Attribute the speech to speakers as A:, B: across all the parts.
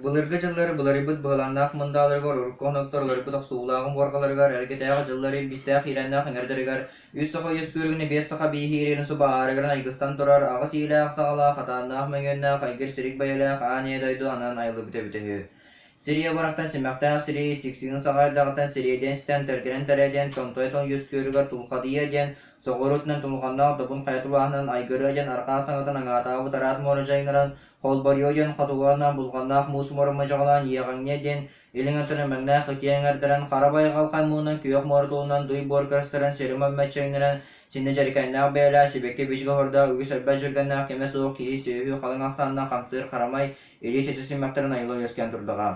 A: Былыргы дьыллары былырыйбыт быһылааннаах мындааларыгар, урукку хонуктар уларыйбыт охсуулааҕын буорҕаларыгар, эргэтээҕи дьыллары илбистээх иирэннээх ыҥырдарыгар, үс саха үөскүүрүгүнэ биэс саха бииһиирин субу аарыгыран айгыстан турар, аҕыс иилээх-саҕалаах, хатааннаах мөҥүөннээх, айгыр сирик бэйэлээх аан ийэ дойду анаан айыллыбыта эбитэ үһү. Сирийэ барахтан симэхтээх сирии, сиксигин саҕайдаҕыттан сириэдийэн ситэн, тэлгэнэн тэрэдийэн, томтойо тоҥ үөскүөрүгэр тулхадыйа диэн, соҕуруутунан тулханнаах добун хайа тулааһынан айгырыа диэн арҕаа саҥатын аҥаатаабыт араат муора дьайыҥнаран, Холборуйуо диэн хотугуларынан булҕаннаах муус муора мадьаҕалаан иэҕэҥниэ диэн илиҥ өттүнэн мэҥнээх итии эҥэрдэрэн хара байҕал хаймыынан күөх муора тулунан дуй буор кырастарын сири мөччиҥнэрэн синньэ дьэрикээннээх бэйэлээх сибэкки бичик оһордоох үгүс элбэх дьүргэннээх кэмэ суох киһи сүөһү халыҥ ахсааннаах хамсыыр харамай илии чэчир симэхтэрин айыла үөскээн турдаҕа.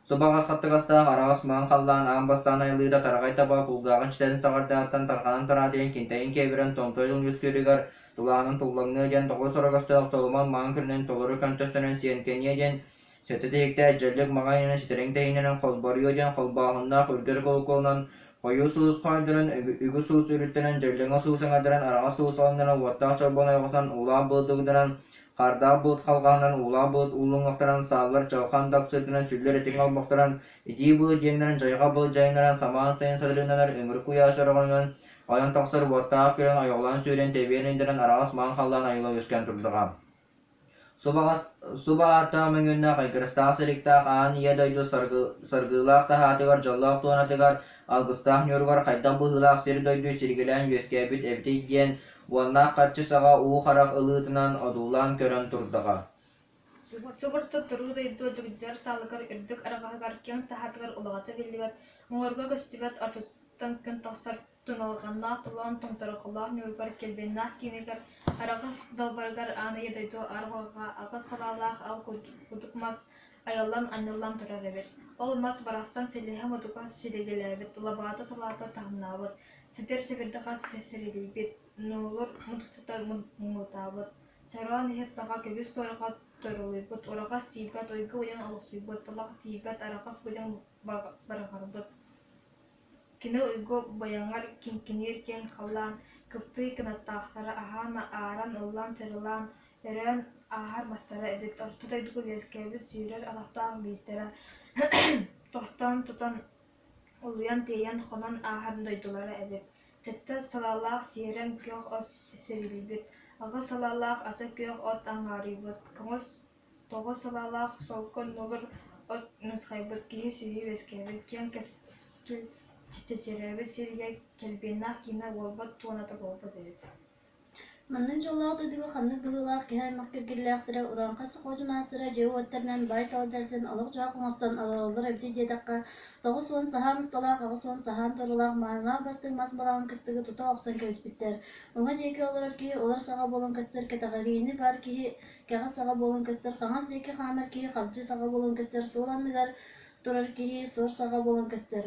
A: Субаҕас хаттыгастаах араҕас маҥан халлаан аан бастаан айыллыыта тараҕай таба кулгааҕын читэтин саҕардааттан тарҕанан тараадыйан кинтэйин киэбирэн томтойун үөскүүрүгэр тулаанын туллаҥныа диэн тоҕус орогостоох толуман маҥан күнүнэн толору көнтөстөнөн сиэнкэниэ диэн сэттэ тиһиктээх дьэллик маҥан инэн ситэриҥ тэһиинэнэн холборуйуо диэн холбооһуннаах үргэр кулукулунан хойуу сулус хоойдорун үгүс сулус үрүттэнэн дьэллэҥэ сулус эҥэрдэрэн араҕас сулус алыннаран уоттаах чолбон ойоҕосунан уулаах былыт Хардаах былыт халҕаһынан, уулаах былыт уулуҥуохтаран, сааллар дьалхаан дапсыырданан, сүллэр этиҥ олбохторон, итии былыт диэҥнэрин, дьайҕа былыт дьайыҥнаран, самаан сайын садырыынанар, өҥүрүк куйаас өрөҕөнөн, ойон тахсар уоттаах күрэн ойоҕолоон сүүрэн, тэбиэн индэрэн, араҕас маҥан халлаан айыла үөскээн турдаҕа. Субаҕас суба ааттаах мөҥүөннээх, айгырастаах силиктээх аан ийэ дойду саргы, саргылаах таһаатыгар, дьоллоох туонатыгар, алгыстаах ньууругар хайдах быһыылаах сир-дойду силигилээн үөскээбит эбитий диэн Уоннаах харчы саҕа уу харах ылыытынан одуулаан көрөн турдаҕа.
B: Субурта туруу дойду дьүгдьэр саалыгар үрдүк арҕаһыгар киэҥ таһаатыгар улаҕата биллибэт, уҥуорга көстүбэт ортотуттан күн тахсар туналҕаннаах толоон тоҥторохолоох ньууругар килбиэннээх киинигэр араҕас далбарыгар аан ийэ дойду арҕаҕа аҕыс салаалаах ал кудук мас айыллан анньыллан турар эбит. Ол мас барахсан силиһэ мутуга силигилээбит, лабаата салаата таһымнаабыт, Ситэр сэбирдэхэ сэрэлийбит, нуолур мутукчата муҥутаабыт, чороон иһит саҕа көбүс туораҕа торолуйбут, ураҕас тиийбэт уйгу быйаҥ олохсуйбут, талах тиийбэт араҕас быйаҥ барҕарбыт. Кини уйгу быйаҥар киҥкиниир киэҥ халлаан, кыптыый кынаттаахтара аһаан, ааран, ыллаан, чарылаан, өрөөн ааһар мастара эбит, орто дойдуга үөскээбит сүүрэр атахтаах биистэрэ тохтоон тутан Улуйан тиэйэн хонон ааһар дойдулара эбит, сэттэ салаалаах сиэрэм күөх от сирилийбит, аҕыс салаалаах ата күөх от аҥаарыйбыт, көҥүс тоҕус салаалаах солко нугур от нусхайбыт, киһи сүөһү үөскээбит, киэҥ кэскил чэчирээбит сиригэр килбиэннээх киинэ буолбат туоната буолбут эбит.
C: Маннык дьоллоох дойдуга ханнык быһыылаах киһи аймах киргиллээхтэрэ, урааҥхай саха одьунаастара дьиэ-уот тэринэн, баай талардарыттан олох-дьаһах оҥостон олороллор эбитий диэтэххэ, 90 саһаан усталаах, 80 саһаан торулаах маанылаах бастыҥ мас балаҕан кыстыгы тута охсон кэбиспиттэр. Уҥа диэки олорор киһи улар саҕа буолан көстөр, кэтэҕэриини баар киһи кэҕис саҕа буолан көстөр, хаҥас диэки хаамар киһи хабдьы саҕа буолан көстөр, суол анныгар турар киһи суор саҕа буолан көстөр.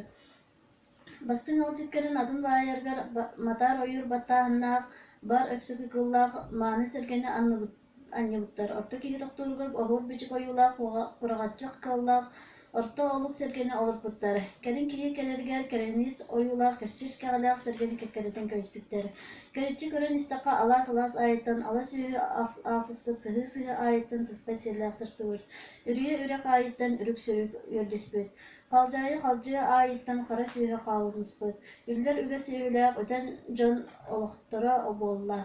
C: Бастыҥ ыалдьыт кэлэн атын баайарыгар матаар ойуур баттааһыннаах, бар өксөкү кыллаах мааны сэргэни анньыбыттар, орто киһи тохтууругар оһуор-бичик ойуулаах кураҕаччах кыаллаах орто олук сэргэни олорпуттар. Кэлин киһи кэлэригэр кэрэниис ойуулаах кэпсиир кэҕэлээх сэргэни кэккэлэтэн кэбиспиттэр. Кэриччи көрөн истэххэ алаас-алаас аайыттан ала сүөһү аалсыспыт сыһыы-сыһыы аайыттан сыспай сиэллээх сырсыбыт, үрүйэ үрэх аайыттан үрүк-сүрүк үөрдүспүт. Халдьаайы халдьыа аайыттан хара сүөһү хаалыныспыт, үллэр үгэс сүөһүлээх үтэн дьон олохторо буолла.